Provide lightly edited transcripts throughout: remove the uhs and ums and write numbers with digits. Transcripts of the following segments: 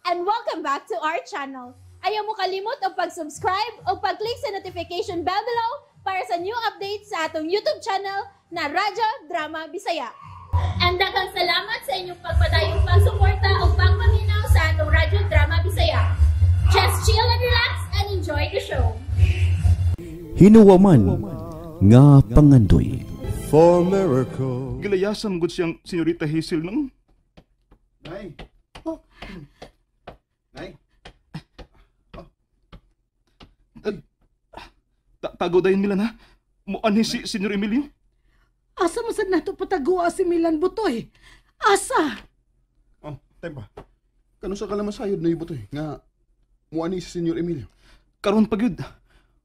And welcome back to our channel. Ayaw mo kalimot og pag-subscribe o pag-click sa notification bell below para sa new updates sa atong YouTube channel na Radyo Drama Bisaya. And daghang salamat sa inyong pagpadayong pagsuporta o pagpaminaw sa atong Radyo Drama Bisaya. Just chill and relax and enjoy the show. Hinuwaman nga pangandoy. For miracle. Gilayasan gud siyang Senyorita Hazel nang. Nay. Oh. Nay. Tago dayon, Milan, ha. Muanhi si Senyor Emilio. Asa mo sad nato patagua si Milan, Butoy? Asa? Oh, tempa. Kano sa kalamasayod na ibutoy nga muani si Senyor Emilio? Karon pa gyud.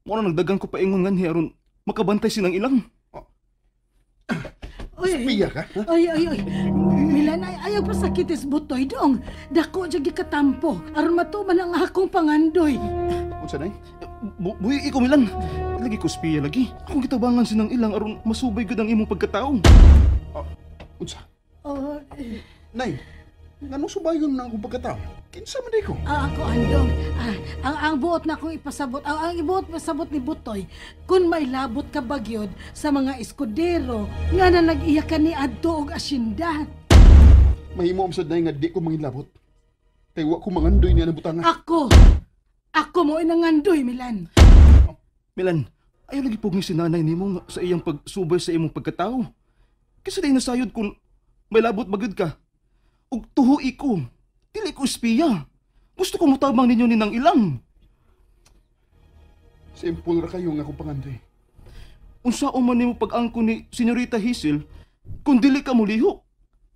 Mao na nagdagan ko paingon nganhi aron makabantay sinang ilang. Oy, Espiya ka? Ha? Ay, ay, ay. Milan, ay, ayaw pa sakitis Butoy dong. Dako jud gikatampo aron matuman ang akong pangandoy. Unsa, Nay? Buhi ko, Milan. Lagi ko espiya lagi. Akong gitabangan sinang ilang aron masubay gud ang imong pagkatao. Unsa? Oh, eh, Nay, nganong subayon na akong pagkatao? Kinsa man di ko? Ah, ako andong. Ah, ang buot na akong ipasabot, ang ibuot pasabot ni Butoy, kung may labot ka bagyod sa mga eskudero nga na nag-iya ka ni adto og asyenda. Mahimo am sad, Nay, nga di ko mangilabot. Kay wa ko mangandoy niya ng butanga. Ako, ako mo inangandoy, Milan. Milan, ayaw lagi pugni si nanay nimo nga sa iyang pagsubay sa imong pagkatao. Kasi di nasayod kung may labot bagud ka. Ug tuho ko. Dili ko espiya. Gusto ko motabang ninyo ni nang ilang. Simple ra kayo nga akong pangandoy. Unsa man nimo pag-angko ni Senyorita Hazel kung dili ka mulihok?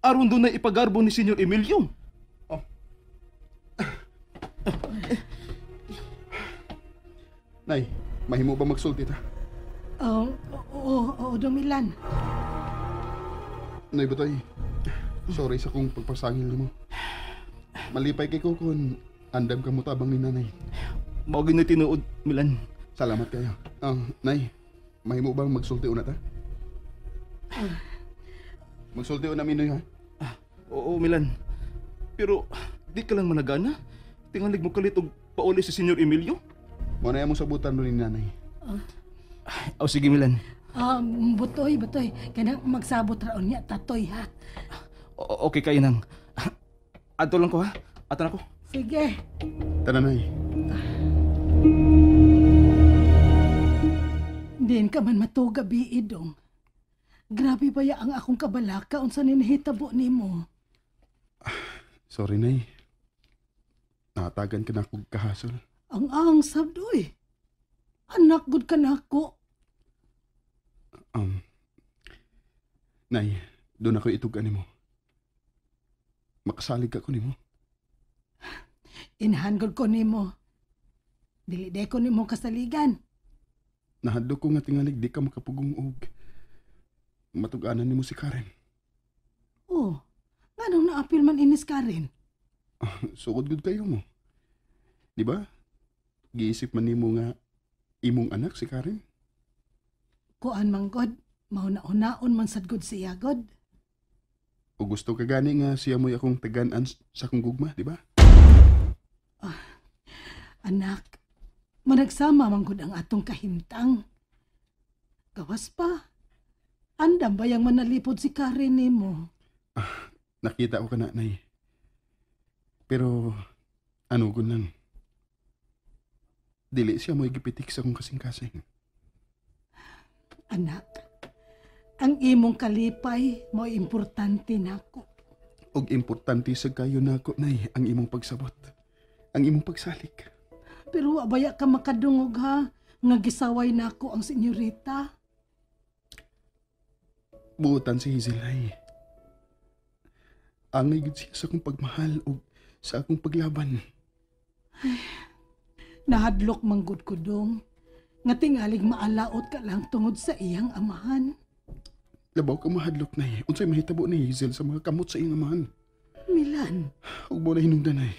Aron doon na ipagarbo ni Senyor Emilio. Oh. Nay, mahimo ba magsulti ta? Oh, oo, oo, oo, Milan. Nay Butoy, sorry sa kong pagpasangil nimo. Malipay kay ko kung andam ka mo tabang ni nanay. Mao gyud na tinuod, Milan. Salamat kayo. Ah, Nay, mahimo bang magsulti una ta? Magsulti una minoy ha. Oo, Milan. Pero di ka lang managana. Tingalig mo kalit og pauli si Senyor Emilio. Mo na among sabutan mo ni nanay. Oh, sige, Milan. Butoy, Butoy, kanang magsabot raon niya, tatoy ha. Okay kayo nang. Adto lang ko ha. Ato na ko. Sige. Tara, Nay. Din ka man matuga, biidong. Grabe ba ya ang akong kabalaka unsa ni nahitabo nimo? Sorry, Nay. Natagan ka na akong kahasol. Ang ang sabdoy. Anak gud ka nako. Nay, doon ako itugan nimo. Makasalig ka ko nimo. Inahan gud ko nimo. Dili de ko nimo kasaligan. Nahadlok ko nga tingalig di ka makapugong og matuganan nimo si Karen. Oh, nganong naapil man inis Karen? Sukod gud kayo mo. Di ba? Giisip man nimo nga imong anak si Karen. Kuan man god, mauna-unaon man sad gud siya god. O gusto ka gani nga siya mo'y akong tagan-an sa akong gugma, di ba? Anak, managsama man gud ang atong kahimtang. Gawas pa. Andam ba yang manalipod si Karen nimo? Nakita ko ka na, Nay. Pero, ano ko lang. Dili siya mo'y gipitik sa akong kasing-kasing. Anak, ang imong kalipay mo'y importante nako. Og importante sa kayo nako, Nay, ang imong pagsabot. Ang imong pagsalik. Pero wa baya ka makadungog ha, nga gisaway nako ang senyorita. Buotan si Hazel, Nay. Angay gid siya sa akong pagmahal og sa akong paglaban. Ay, nahadlok manggod ko dong, nga tingalig maalaot ka lang tungod sa iyang amahan. Labaw ka mahadlok, Nay. Unsay mahitabo ni Hazel sa mga kamot sa iyang amahan? Milan. Ug mo na hinungdan, Nay.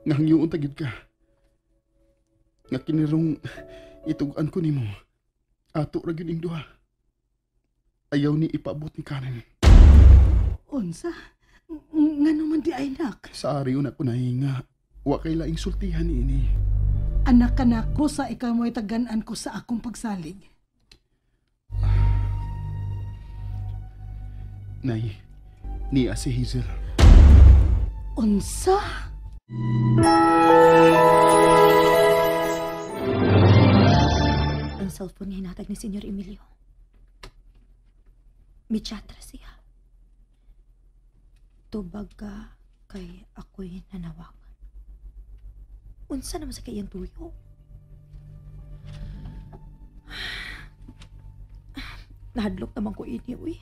Nga hangyoon ta gid ka. Nga kinirong itug-an ko nimo. Ato ra gyud ing duha. Ayaw ni ipaabot ni Karen. Unsa? Nga naman di ay nak. Sa ari na ko nay nga wa kay laing sultihan ini. Anak ka nako sa ikaw mo'y tagan-an ko sa akong pagsalig. Nay, niya si Hazel. Unsa? Ang cellphone nga hinatag ni Senyor Emilio. Michatra siya. Tubag ka kay ako'y nanawagan. Unsa naman sa kayang tuyo? Nahadlok naman ko ini, uy.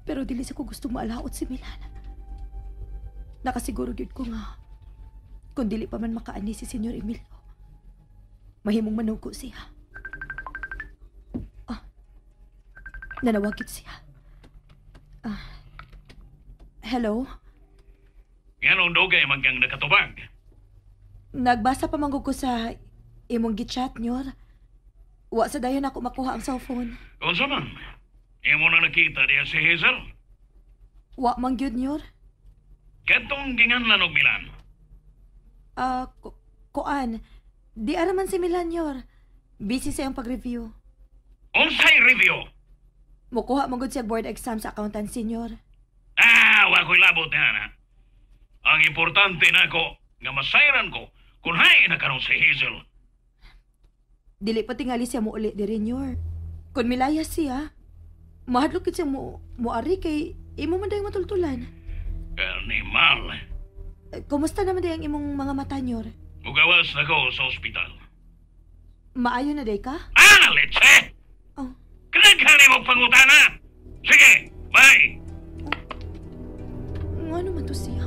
Pero dili sa ko gustong maalaot si Milan. Nakasiguro gyud ko nga kung dili pa man makaani si Senyor Emilio, mahimong manugo siya. Ah, nanawagit siya. Ah, hello? Nganong dugay man kang nakatubag? Nagbasa pa man ko sa imong gichat, nyor. Wa sa dayon ako makuha ang cellphone. Unsa man? Imo na nakita diya si Hazel? Wa man gyud, nyor. Kadtong ginganlan og Milan. Kuan. Di ara man si Milan, nyor. Busy sa iyang pag-review. Unsay review? Mukuha man gud siya board exam sa accountancy, nyor. Ah, wa ko'y labot na na. Ang importante nako nga masayran ko kung hay na karon si Hazel. Dili pa tingali siya muuli diri, nyor. Kung milaya siya, mahadlok gid siya muari kay imo man dayong matultulan. Animal. Kumusta naman day ang imong mga mata, nyor? Mugawas na ko sa ospital. Maayo na day ka? Ah, let's! Oh. Kanaghani mo pangutana! Sige, bye! Nga naman to siya?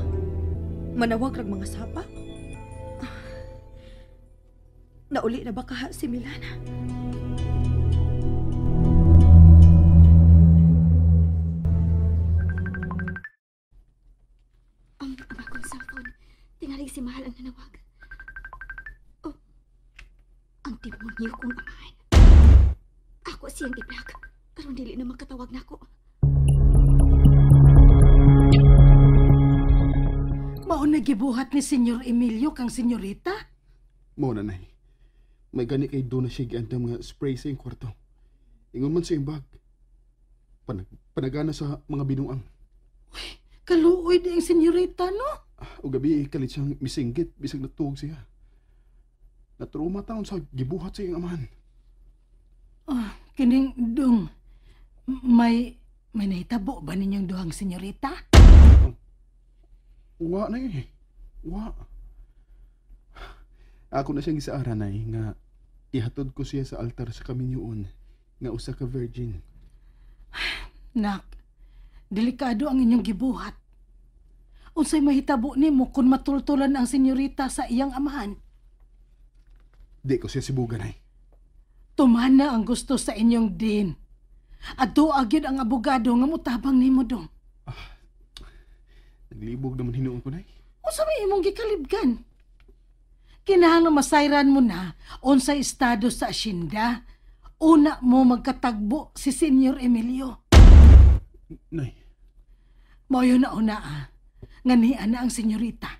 Manawag rag mga sapa? Nauli na ba kaha si Milana? Ang akong cellphone. Tingaling si Mahal ang nanawag. Oh, ang demonyo kong amahan. Ako siyang i-block. Karon dili na makatawag nako. Mao na gibuhat ni Senyor Emilio kang senyorita? Mao na, nay. May gani kay doon na siya giandam nga spray sa iyang kwarto. Ingon man sa iyang bag. Panagana sa mga binuang. Uy, kaluoy di ang senyorita, no? O gabi, kalit siyang misinggit, bisag natuog siya. Naturuma taon sa gibuhat sa iyang amahan. Oh, kining dong, may nahitabo ba ninyong duhang senyorita? Oh, wa na eh. Wa. Ako na siyang gisaara, nay, nga ihatod ko siya sa altar sa kaminyoon nga usa ka virgin. Nak, delikado ang inyong gibuhat. Unsay mahitabo nimo kung matultulan ang senyorita sa iyang amahan? Di ko siya sibugan, ay. Tumana ang gusto sa inyong din. Adto gyud ang abogado nga mutabang nimo dong. Ah, naglibog naman hinuon ko, nay. Unsa may imong gikalibgan? Kinahanglan masayran mo na unsay estado sa asyenda. Una mo magkatagbo si Senyor Emilio. Nay. Moyo na una ah. Nga niya na ang senyorita.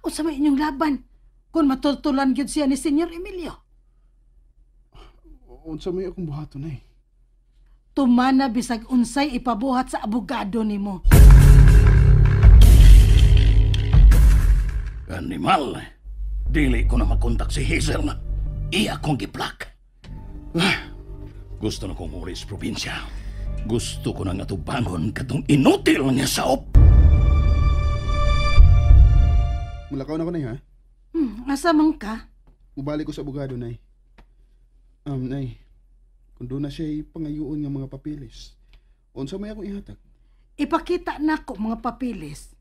Unsa may inyong laban kung matultulan gyud siya ni Senyor Emilio? Unsa may akong buhaton, nay? Tumana bisag unsay ipabuhat sa abogado nimo. Animal. Dili ko na makontak si Hazel. Iya kong giplak. Ah, gusto na kong muli sa probinsya. Gusto ko na nga tubangon katong inutil nga saop. Mulakaw na ko, nay, ha? Asa man ka? Mubalik ko sa abogado, nay. Nay, kung doon na siya pangayuon ng mga papilis, unsa may akong ihatag? Ipakita na ko mga papilis.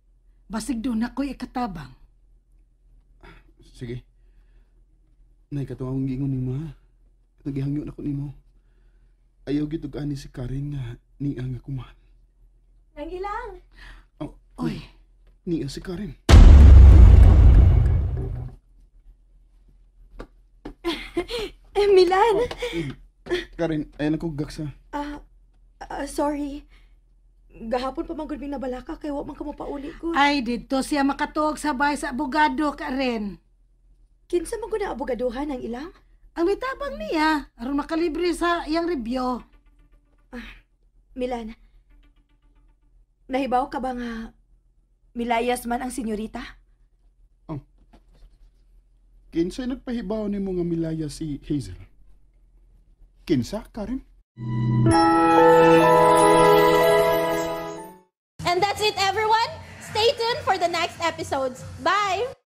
Basig doon ako'y ikatabang. Sige. Nay, katong akong giingon nimo, ha? Nagihangyo na ko nimo. Ayaw gitug-ani si Karen nga niya nga kumahan. Nang ilang? Oh, oy. Niya si Karen. Milan! Oh, Karen, ayan ako gaksa. Sorry. Gahapon pa man gud ming nabalaka kay wa man ka mopauli gud. Ay, didto siya makatuog sa bahay sa abogado ka rin. Kinsa man gud ang abogaduhan ang ilang? Ang mitabang niya, aron makalibre sa iyang review. Milan. Nahibaw ka ba nga milayas man ang senyorita? Kinsay nagpahibaw nimo nga milaya si Hazel? Kinsa, Karen? And that's it, everyone. Stay tuned for the next episodes. Bye!